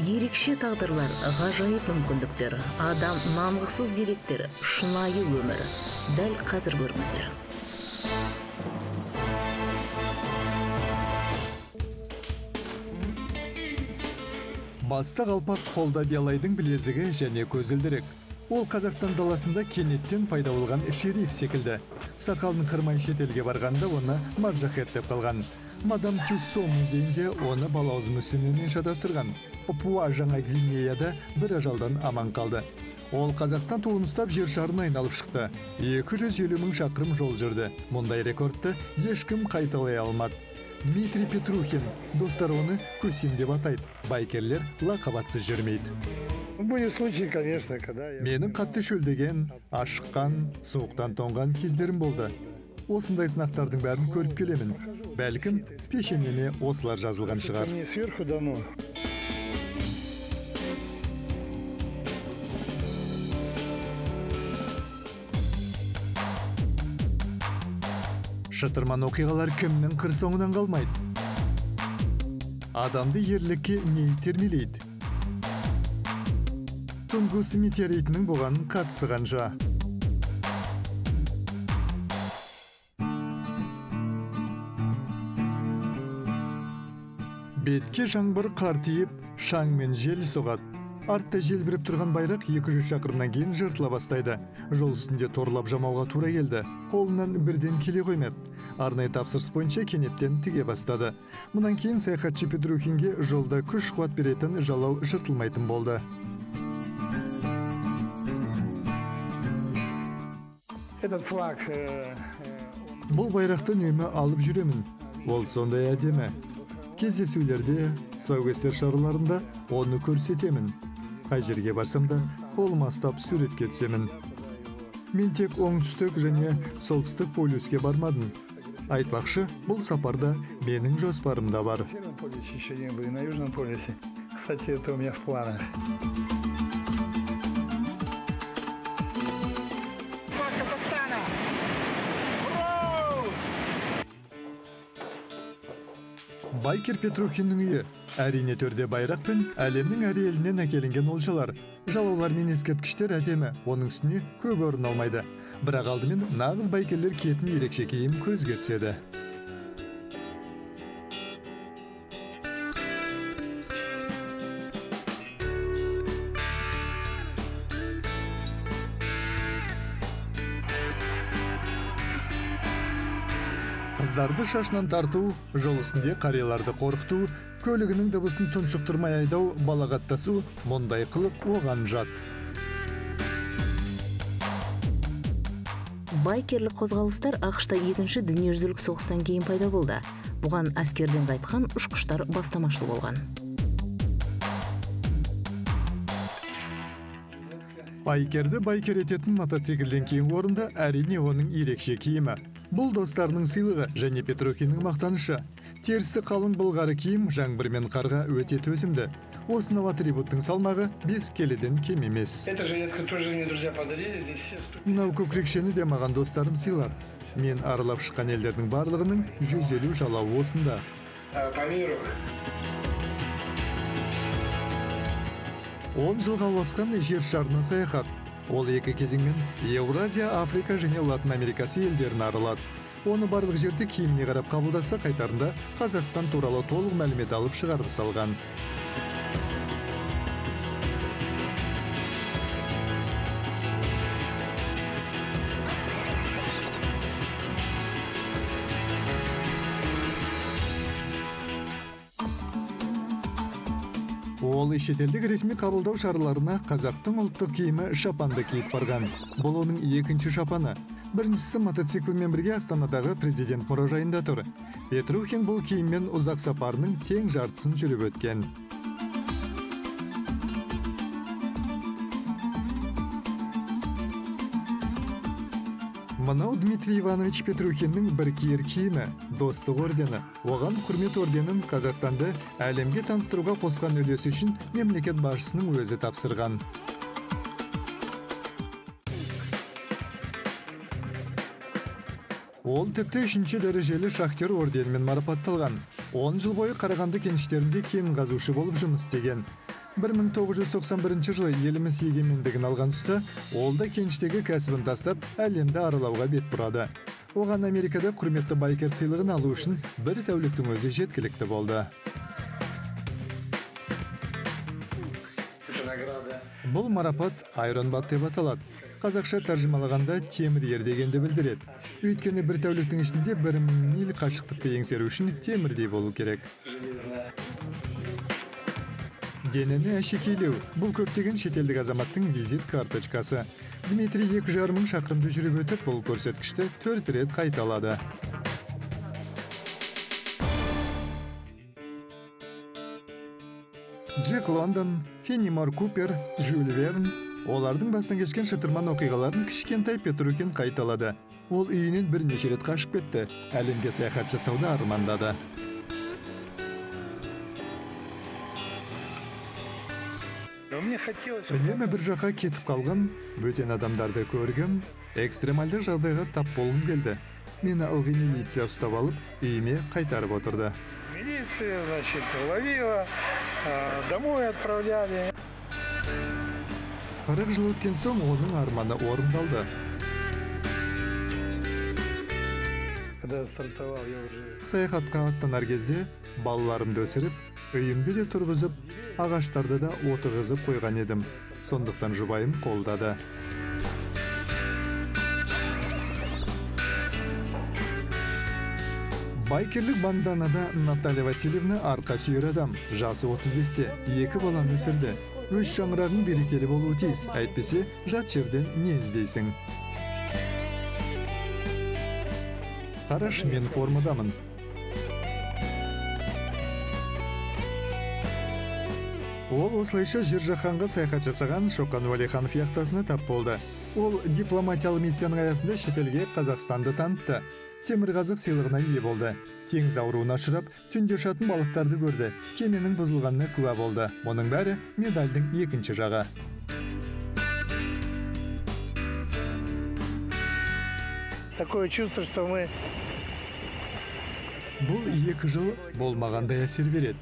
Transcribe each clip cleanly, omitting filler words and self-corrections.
Ерекше тағдырлар, ғажайып мүмкіндіктер, адам нанғысыз деректер, шынайы өмір. Дәл қазір көріңіздер. Баста қалпақ, қолда биялайдың білезігі және көзілдірік. Ол Қазақстан даласында кенеттен пайда болған шериф секілді. Сақалын қырмай шетелге барғанда оны маджахет деп қалған. Мадам Тюссо музейінде оны балауыз мүсінімен шатастырған. Папуа Жаңа Гвинеяда бір ажалдан аман қалды. Ол Қазақстан туын ұстап жер шарын айналып шықты. 250 мың шақырым жол жүрді. Мұндай рекордты ешкім қайталай алмады. Дмитрий Петрухин. Достар оны көсем деп атайды. Байкерлер лақап атсыз жүрмейді. Были случаи, конечно, когда я... Менің қатты шөлдеген, ашыққан, суықтан тоңған кездерім болды. Осындай сынақтардың бәрін көріп келемін. Бәлкім, пешенеме осылар жазылған шығар. Мне сверху дано. Шытырман оқиғалар кімнің қыр соңынан қалмайды? Адамды ерлікке не итермелейді? Тунгус метеоритінің бұған қатысы қанша? Бетке жаңбыр қар тиіп, шаң мен жел соғады. Артта желбіреп тұрған байрақ 200 шақырымнан кейін жыртыла бастайды. Жол үстінде торлап жамауға тура келді. Қолынан бірден келе қоймады. Арнайы тапсырыс бойынша кенеттен тіге бастады. Мұнан кейін саяхатшы Петрухинге жолда күш қуат беретін жалау жыртылмайтын болды. Этот флаг, Бұл байрақты үнемі алып жүремін. Ол сондай әдемі. Кездесулерде, тұсаукесер шараларында оны көрсетемін. Қай жерге барсам да қолыма ұстап суретке түсемін. Мен тек оңтүстік және солтүстік полюске бармадым. Айтпақшы, бұл сапарда менің жоспарымда бар. На Северном полюсе еще не были, на Южном полюсе. Кстати, это у меня в планах. Флаг Казахстана! Ура! Байкер Петрухиннің үйі. Әрине, төрде байрақ пен әлемнің әр елінен әкелінген олжалар. Жалаулар мен ескерткіштер әдемі, оның үстіне көп орын алмайды. Бірақ алдымен нағыз байкерлер киетін ерекше киім көзге түседі. Қыздарды шашынан тарту, жол үстінде қарияларды қорқыту, көлігінің дыбысын тұншықтырмай айдау, балағаттасу, мұндай қылық оған жат. Байкерлік қозғалыстар АҚШ-та екінші дүниежүзілік соғыстан кейін пайда болды. Бұған әскерден қайтқан ұшқыштар бастамашыл болған. Байкерді байкер ететін мотоциклден кейінгі орында әрине оның ерекше киімі. Бұл достарының сыйлығы және Петрухиннің мақтанышы. Терісі қалың былғары киім жаңбыр мен қарға өте төзімді. Осынау атрибуттың салмағы 5 келіден кем емес. Эта жилетка тоже мне друзья подарили. Здесь все 150. Мынау көкірекшені де маған достарым сыйлар. Мен аралап шыққан елдердің барлығының 150 жалауы осында. По миру. 10 жылға ұласқан жер шарына саяхат. Ол екі кезеңмен Еуразия, Африка және Латын Америкасы елдерін аралады. Оны барлық жерде киіміне қарап қабылдаса, қайтарында Қазақстан туралы толық мәлімет алып шығарып салған. Ол шетелдік ресми қабылдау шараларына қазақтың ұлттық киімі шапанды киіп барған. Бұл оның екінші шапаны. Біріншісі мотоциклмен бірге Астанадағы президент мұражайында тұр. Петрухин бұл киіммен ұзақ сапарының тең жартысын жүріп өткен. Мынау Дмитрий Иванович Петрухиннің бір киер киімі, достық ордені. Оған құрмет орденін Қазақстанды әлемге таныстыруға қосқан үлесі үшін мемлекет басшысының өзі тапсырған. Ол тіпті үшінші дәрежелі шахтер орденімен марапатталған. 10 жыл бойы Қарағанды кеніштерінде кен қазушы болып жұмыс істеген. 1991 жылы еліміз егемендігін алған тұста ол да кеніштегі кәсібін тастап, әлемді аралауға бет бұрады. Оған Америкада құрметті байкер сыйлығын алу үшін бір тәуліктің өзі жеткілікті болды. Бұл марапат Iron Butt деп аталады. Қазақша тәржімалағанда темір ер дегенді білдіреді. Өйткені бір тәуліктің ішінде 1000 миль қашықтықты еңсеру үшін темірдей болу керек. Денені әшекейлеу – бұл көптеген шетелдік азаматтың визит карточкасы. Дмитрий 2,5 мың шақырымды жүріп өтіп, бұл көрсеткішті 4 рет қайталады. Джек Лондон, Фенимор Купер, Жюль Верн олардың басынан кешкен шытырман оқиғаларын кішкентай Петрухин қайталады. Ол үйінен бірнеше рет қашып кетті, әлемге саяхат жасауды армандады. Үнемі бір жаққа кетіп қалғым, бөтен адамдарды көргім, экстремальдық жағдайға тап болғым келді. Мені ылғи милиция ұстап алып, үйіме қайтарып отырды. Милиция, значит, ловила, домой отправляли. 40 жыл өткен соң оның арманы орындалды. Когда стартовал, я уже... Саяхатқа аттанар кезде балаларымды өсіріп, үйімді де тұрғызып, ағаштарды да отырғызып қойған едім. Сондықтан жұбайым қолдады. Байкерлік банданада Наталья Васильевна арқа сүйер адам. Жасы 35-те, 2 баланы өсірді. Өз шаңырағың берекелі болуы тиіс, әйтпесе жат жерден не іздейсің? Қараш, мен формадамын. Ол осылайша жер-жаһанға саяхат жасаған Шоқан Уәлиханов яхтасына тап болды. Ол дипломатиялық миссияның аясында шетелге Қазақстанды танытты. Темірқазық сыйлығына ие болды. Теңіз ауруына ұшырап, түнде ұшатын балықтарды көрді. Кеменің бұзылғанына куә болды. Мұның бәрі медальдің екінші жағы. Такое чувство, что мы... Бұл 2 жыл болмағандай әсер береді.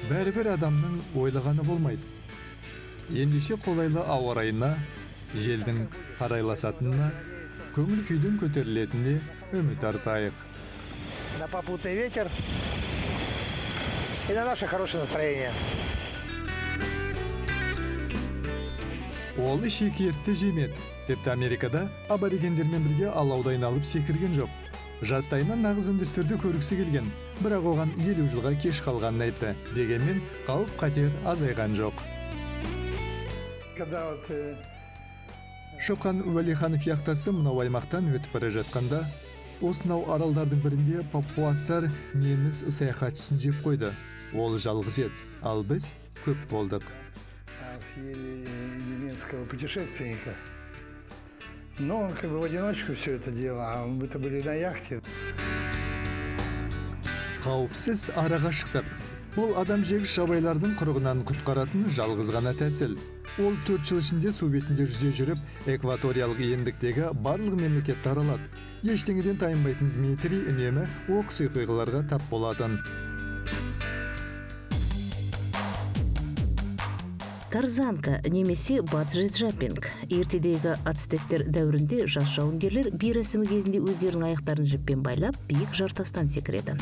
Бәрібір адамның ойлағаны болмайды. Ендеше қолайлы ауа райына, желдің қарайласатынына, көңіл күйдің көтерілетініне үміт артайық. На попутный ветер и на наше хорошее настроение. Ол шикі етті жемеді. Тіпті Америкада аборигендермен бірге алауды айналып секірген жоқ. Жастайынан нағыз үндістерді көргісі келген, бірақ оған 50 жылға кеш қалғанын айтты. Дегенмен қауіп-қатер азайған жоқ. Шоқан Уәлиханов яхтасы мынау аймақтан өтіп бара жатқанда, осынау аралдардың бірінде папуастар неміс саяхатшысын жеп қойды. Ол жалғыз еді, ал біз көп болдық. Съели немецкого путешественника. Но он как бы в одиночку все это делал, а мы-то были на яхте. Қауіпсіз араға шықтық. Бұл адам жегіш жабайылардың құрығынан құтқаратын жалғыз ғана тәсіл. Ол 4 жыл ішінде су бетінде жүзе жүріп, экваториялық ендіктегі барлық мемлекетті аралады. Ештеңеден тайынбайтын Дмитрий үнемі оқыс оқиғаларға тап болатын. Тарзанка немесе банджи-джампинг. Ертедегі ацтектер дәуірінде жас жауынгерлер би рәсімі кезінде өздерінің аяқтарын жіппен байлап, биік жартастан секіретін.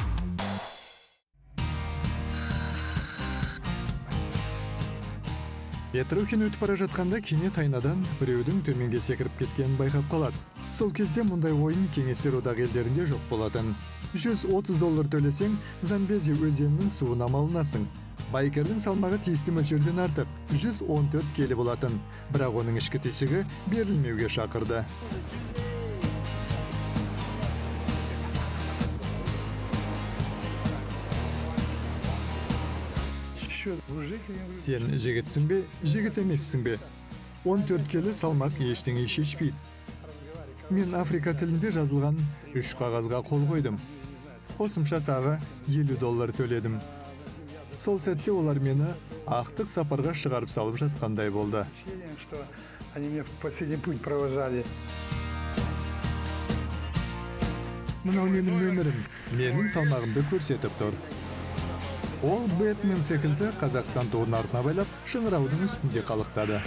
Петрухин өтіп бара жатқанда кенет айнадан біреудің төменге секіріп кеткенін байқап қалады. Сол кезде мұндай ойын Кеңестер Одағы елдерінде жоқ болатын. $130 төлесең, Замбези өзенінің суына малынасың. Байкердің салмағы тиісті мөлшерден артық, 114 келі болатын. Бірақ оның ішкі түйсігі берілмеуге шақырды. Сен жігітсің бе, жігіт емессің бе? 14 келі салмақ ештеңе шешпейді. Мен Африка тілінде жазылған 3 қағазға қол қойдым. Қосымша тағы $50 төледім. Сол сәтте олар мені ақтық сапарға шығарып салып жатқандай болды. Мынау менің өмірім, менің салмағымды көрсетіп тұр. Ол Бэтмен секілді Қазақстан туын артына байлап, шыңыраудың үстінде қалықтады.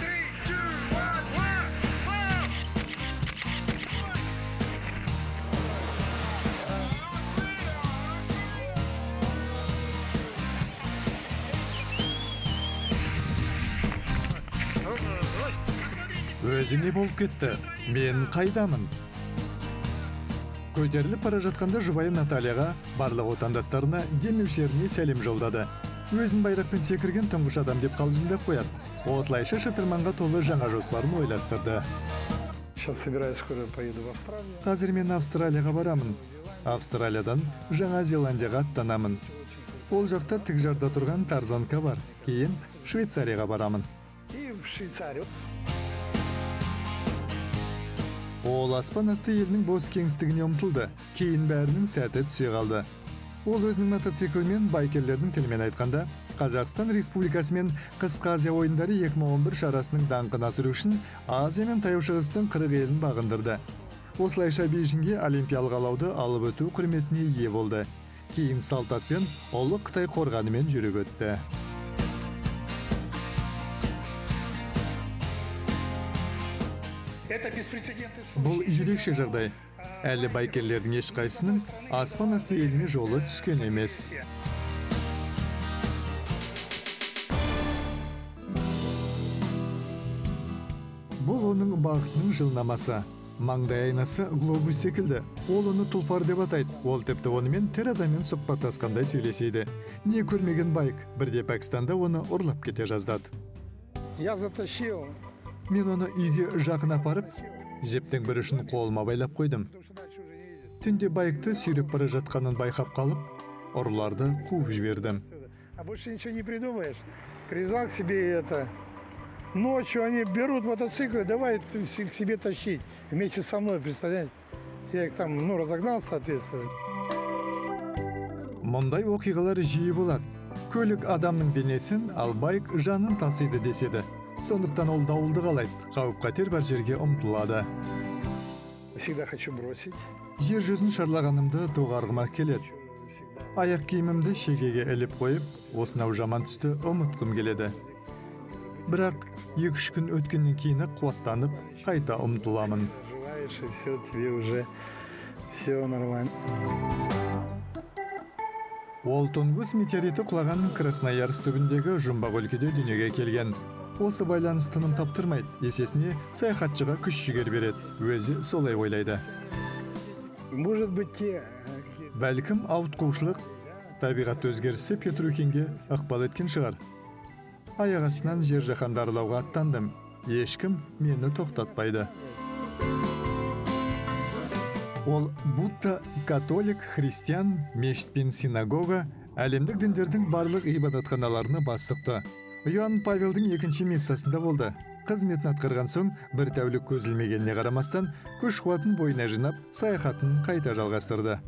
Өзі не болып кетті? Мен қайдамын? Көтеріліп бара жатқанда жұбайы Натальяға, барлық отандастарына, демеушілеріне сәлем жолдады. Өзін байрақпен секірген тұңғыш адам деп қалжыңдап қояды. Осылайша шытырманға толы жаңа жоспарын ойластырды. Сейчас собираюсь, скоро поеду в Австралию. Қазір мен Австралияға барамын. Австралиядан Жаңа Зеландияға аттанамын. Ол жақта тік жарда тұрған тарзанка бар. Кейін Швейцарияға барамын. И в Швейцарию. Ол аспан асты елінің бос кеңістігіне ұмтылды. Кейін бәрінің сәті түсе қалды. Ол өзінің мотоциклімен байкерлердің тілімен айтқанда, Қазақстан Республикасы мен Қысқы Азия ойындары 2011 шарасының даңқын асыру үшін Азия мен Таяу Шығыстың 40 елін бағындырды. Осылайша Бейжіңге олимпиялық алауды алып өту құрметіне ие болды. Кейін салт атпен Ұлы Қытай қорғанымен жүріп өтті. Бұл ерекше жағдай. Әлі байкерлердің ешқайсының аспан асты еліне жолы түскен емес. Бұл оның бағытының жылнамасы. Маңдай айнасы глобус секілді. Ол оны тұлпар деп атайды. Ол тіпті онымен тірі адаммен сұхбаттасқандай сөйлеседі. Не көрмеген байк, бірде Пәкістанда оны ұрлап кете жаздады. Я затащил. Мен оны үйге жақын апарып, жіптің бір ұшын қолыма байлап қойдым. Түнде байкты сүйреп бара жатқанын байқап қалып, ұрыларды қуып жібердім. А больше ничего не придумаешь. Привязал к себе это. Ночью они берут мотоциклы, давай к себе тащить. Вместе со мной, представляете? Я их там, разогнал, соответственно. Мұндай оқиғалар жиі болады. Көлік адамның денесін, ал байк жанын тасиды деседі. Сондықтан ол дауылды қалайды, қауіп-қатер бар жерге ұмтылады. Всегда хочу бросить. Жер жүзін шарлағанымды доғарғыма келеді. Аяқ киімімді шегеге іліп қойып, осынау жаман түсті ұмытқым келеді. Бірақ 2-3 күн өткеннен кейін қуаттанып, қайта ұмтыламын. Желаешь, и все, тебе уже все нормально. Ол Тунгус метеориті құлаған Красноярск түбіндегі жұмбақ өлкеде дүниеге келген. Осы байланыс тыным таптырмайды, есесіне саяхатшыға күш жігер береді. Өзі солай ойлайды. Может быть, те... Бәлкім ауытқушылық, табиғат өзгерісі Петрухинге ықпал еткен шығар. Аяқ астынан жер жаһанды аралауға аттандым. Ешкім мені тоқтатпайды. Ол Будда, католик, христиан, мешіт пен синагога, әлемдік діндердің барлық ғибадатханаларына бас сұқты. Иоанн Павелдің екінші миссасында болды. Қызметін атқарған соң бір тәулік көз ілмегеніне қарамастан, күш қуатын бойына жинап, саяхатын қайта жалғастырды.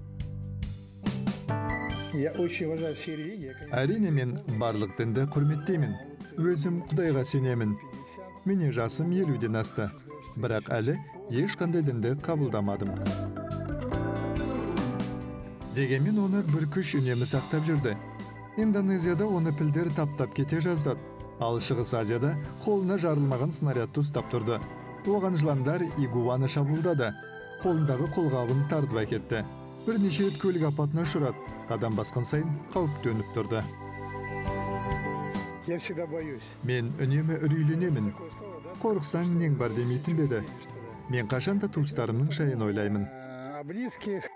Әрине, мен барлық дінді құрметтеймін. Өзім Құдайға сенемін. Міне жасым 50-ден асты. Бірақ әлі ешқандай дінді қабылдамадым. Дегенмен оны бір күш үнемі сақтап жүрді. Индонезияда оны пілдер таптап кете жаздады. Ал Шығыс Азияда қолына жарылмаған снарядты ұстап тұрды. Оған жыландар игуана шабуылдады. Қолындағы қолғабын тартып әкетті. Бірнеше рет көлік апатына ұшырады. Қадам басқан сайын қауіп төніп тұрды. Я всегда боюсь. Мен үнемі үрейленемін. Қорықсаң нең бар демейтін бе еді. Мен қашанда туыстарымның жайын ойлаймын. О близких.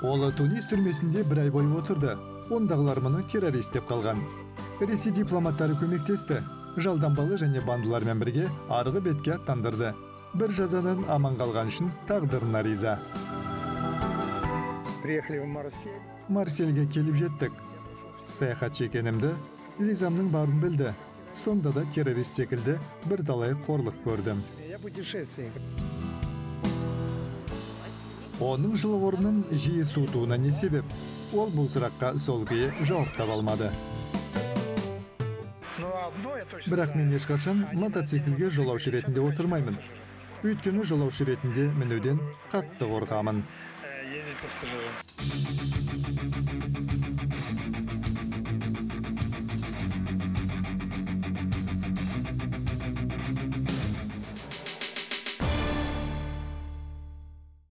Ол Тунис түрмесінде бір ай бойы отырды. Ондағылар мұны террорист деп қалған. Ресей дипломаттары көмектесті. Жалданбалы және бандылармен бірге арғы бетке аттандырды. Бір жазадан аман қалған үшін тағдырына риза. Приехали в Марсель. Марсельге келіп жеттік. Саяхатшы екенімді, визамның барын білді. Сонда да террорист секілді бірталай қорлық көрдім. Я путешественник. Оның жылы орнын жиі суытуына не себеп? Ол бұл сұраққа сол күйі жауап таба алмады. Бірақ мен ешқашан мотоциклге жолаушы ретінде отырмаймын. Өйткені жолаушы ретінде мінуден қатты қорқамын. Ездить пассажиром.